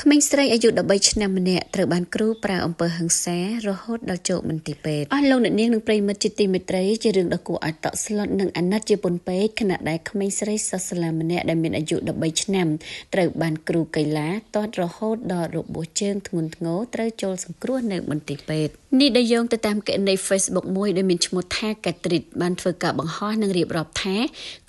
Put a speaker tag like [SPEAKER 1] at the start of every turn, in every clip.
[SPEAKER 1] ក្មេងស្រីអាយុ13ឆ្នាំម្នាក់ត្រូវបានគ្រូប្រើអំពើហិង្សារហូតដល់ចូលមន្ទីរពេទ្យអស់លោកអ្នកនាងនិងប្រិយមិត្តជាទីមេត្រីជារឿងដ៏គួរឲ្យតក់ស្លុតនិងអាណិតជាពន់ពេកខណៈដែលក្មេងស្រីសិស្សសាលាម្នាក់ដែលមានអាយុ13ឆ្នាំត្រូវបានគ្រូកីឡាទាត់រហូតដល់របួសជើងធ្ងន់ធ្ងរត្រូវចូលសង្គ្រោះនៅមន្ទីរពេទ្យនេះដែលយោងទៅតាមគណនី Facebook មួយដែលមានឈ្មោះថាកាទ្រីតបានធ្វើការបង្ហោះនិងរៀបរាប់ថា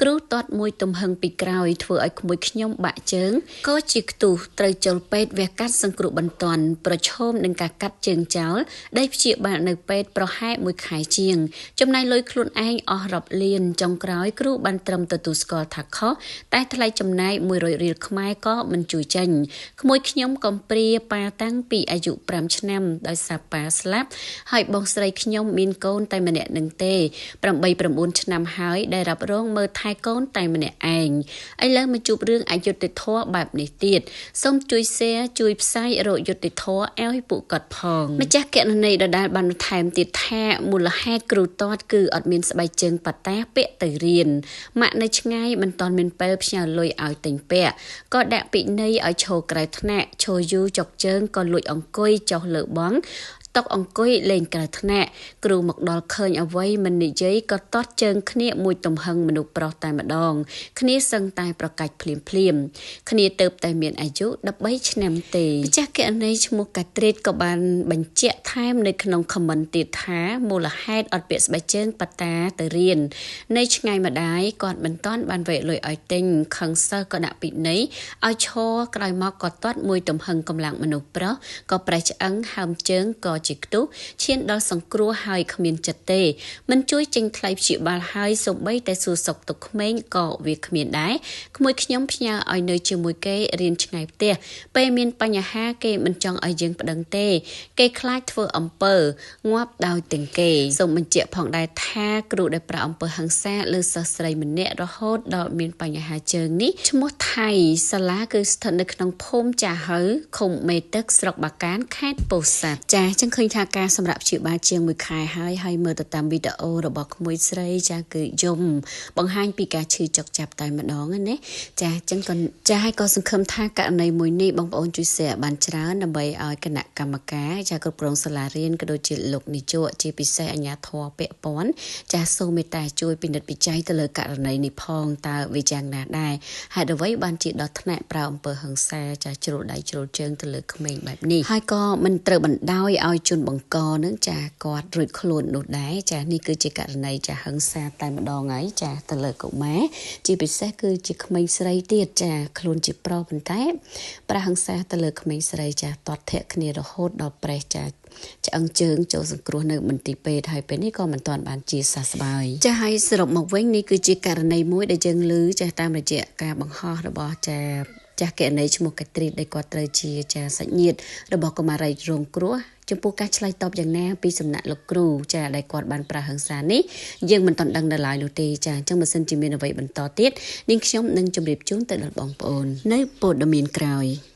[SPEAKER 1] គ្រូទាត់មួយទំហឹងពីក្រោយធ្វើឲ្យក្មួយខ្ញុំបាក់ជើងក៏ជាខ្ទុះត្រូវចូលពេទ្យវះកាត់សង្គ្រោះបន្ទាន់ប្រឈមនឹងការកាត់ជើងចោលដែលព្យាបាលនៅពេទ្យប្រហែល1ខែជាងចំណាយលុយខ្លួនឯងអស់រាប់លានចុងក្រោយគ្រូបានត្រឹមទទួលស្គាល់ថាខុសតែថ្លៃចំណាយ100រៀលខ្មែរក៏មិនជួយចេញក្មួយខ្ញុំកំព្រាប៉ាតាំងពីអាយុ5ឆ្នាំដោយសារប៉ាស្លាប់ហើយបងស្រីខ្ញុំមានកូនតែម្នាក់នឹងទេ8 9ឆ្នាំហើយដែលរ៉ាប់រងមើលថែកូនតែម្នាក់ឯងឥឡូវមកជួបរឿងអយុត្តិធម៌បែបនេះទៀតសូមជួយ share ជួយផ្សាយរកយុត្តិធម៌ឲ្យពួកគាត់ផងម្ចាស់គណនីដដែលបានបន្ថែមទៀតថាមូលហេតុគ្រូទាត់គឺអត់មានស្បែកជើងប៉ាតាពាក់ទៅរៀនម៉ាក់នៅឆ្ងាយមិនទាន់មានពេលផ្ញើលុយឲ្យទិញពាក់ក៏ដាក់ពិន័យឲ្យឈរក្រៅថ្នាក់ឈរយូរចុកជើងក៏លួចអង្គុយចុះលើបង់តុកអង្គុយលេងក្រៅថ្នាក់គ្រូមកដល់ឃើញអ្វីមិននិយាយក៏ទាត់ជើងគ្នាមួយទំហឹងមនុស្សប្រុសតែម្ដងគ្នាសឹងតែប្រកាច់ភ្លាមភ្លាមគ្នាទៅតែមានអាយុ13ឆ្នាំទេម្ចាស់គណនីឈ្មោះកាទ្រីតក៏បានបញ្ជាក់ថែមនៅក្នុង comment ទៀតថាមូលហេតុអត់ពាក់ស្បែកជើងប៉ាតាទៅរៀននៅឆ្ងាយម្ដាយគាត់មិនទាន់បានវែកលុយឲ្យទិញខឹងសិស្សក៏ដាក់ពិន័យឲ្យឈរក្រោយមកក៏ទាត់មួយទំហឹងកម្លាំងមនុស្សប្រុសក៏ប្រេះឆ្អឹងហើមជើងក៏ជាខ្ទុះឈានដល់សង្គ្រោះហើយគ្មានចិត្តទេមិនជួយចេញថ្លៃព្យាបាលហើយសូម្បីតែសួរសុខទុក្ខក្មេងក៏វាគ្មានដែរក្មួយខ្ញុំផ្ញើឲ្យនៅជាមួយគេរៀនឆ្ងាយផ្ទះពេលមានបញ្ហាគេមិនចង់ឲ្យយើងប្តឹងទេគេខ្លាចធ្វើអំពើងាប់ដោយទាំងគេសូមបញ្ជាក់ផងដែរថាគ្រូដែលប្រើអំពើហិង្សាលើសិស្សស្រីម្នាក់រហូតដល់មានបញ្ហាជើងនេះឈ្មោះថៃសាលាគឺស្ថិតនៅក្នុងភូមិចាហើឃុំមេទឹកស្រុកបាកានខេត្តពោធិ៍សាត់ចាចឹងឃើញថាការសម្រាប់ព្យាបាលជាង1ខែហើយហើយមើលទៅតាមវីដេអូរបស់ក្មួយស្រីចាគឺយំបង្ហាញពីការឈឺចុកចាប់តែម្ដងណាចាចឹងក៏ចាហើយក៏សង្ឃឹមថាករណីមួយនេះបងប្អូនជួយ share បានច្រើនដើម្បីឲ្យគណៈកម្មការចាគ្រប់គ្រងសាលារៀនក៏ដូចជាលោកនាយកជាពិសេសអាជ្ញាធរពាក់ព័ន្ធចាសូមមេត្តាជួយពិនិត្យពិច័យទៅលើករណីនេះផងតើវាយ៉ាងណាដែរហេតុអ្វីបានជាដល់ថ្នាក់ប្រើអំពើហិង្សាចាជ្រុលដៃជ្រុលជើងទៅលើក្មេងបែបនេះហើយក៏មិនត្រូវបណ្ដោយឲ្យជនបង្កនឹងចាគាត់រួចខ្លួននោះដែរចានេះគឺជាករណីចាហិង្សាតែម្ដងហើយចាទៅលើកុមារជាពិសេសគឺជាក្មេងស្រីទៀតចាខ្លួនជាប្រុសប៉ុន្តែប្រើហិង្សាទៅលើក្មេងស្រីចាទាត់ធាក់គ្នារហូតដល់ប្រេះចាឆ្អឹងជើងចូលសង្គ្រោះនៅមន្ទីរពេទ្យហើយពេលនេះក៏មិនទាន់បានជាសះស្បើយចាហើយសរុបមកវិញនេះគឺជាករណីមួយដែលយើងឮចាតាមរយៈការបង្ហោះរបស់ចាចាស់កណីឈ្មោះកាទ្រីតដែលគាត់ត្រូវជាចាសាច់ញាតិរបស់កុមារីរងគ្រោះចំពោះការឆ្លើយតបយ៉ាងណាពីសំណាក់លោកគ្រូចាដែលគាត់បានប្រើហិង្សានេះយើងមិនទាន់ដឹងនៅឡើយនោះទេចាអញ្ចឹងបើសិនជាមានអ្វីបន្តទៀតនាងខ្ញុំនឹងជម្រាបជូនទៅដល់បងប្អូននៅព័ត៌មានក្រោយ។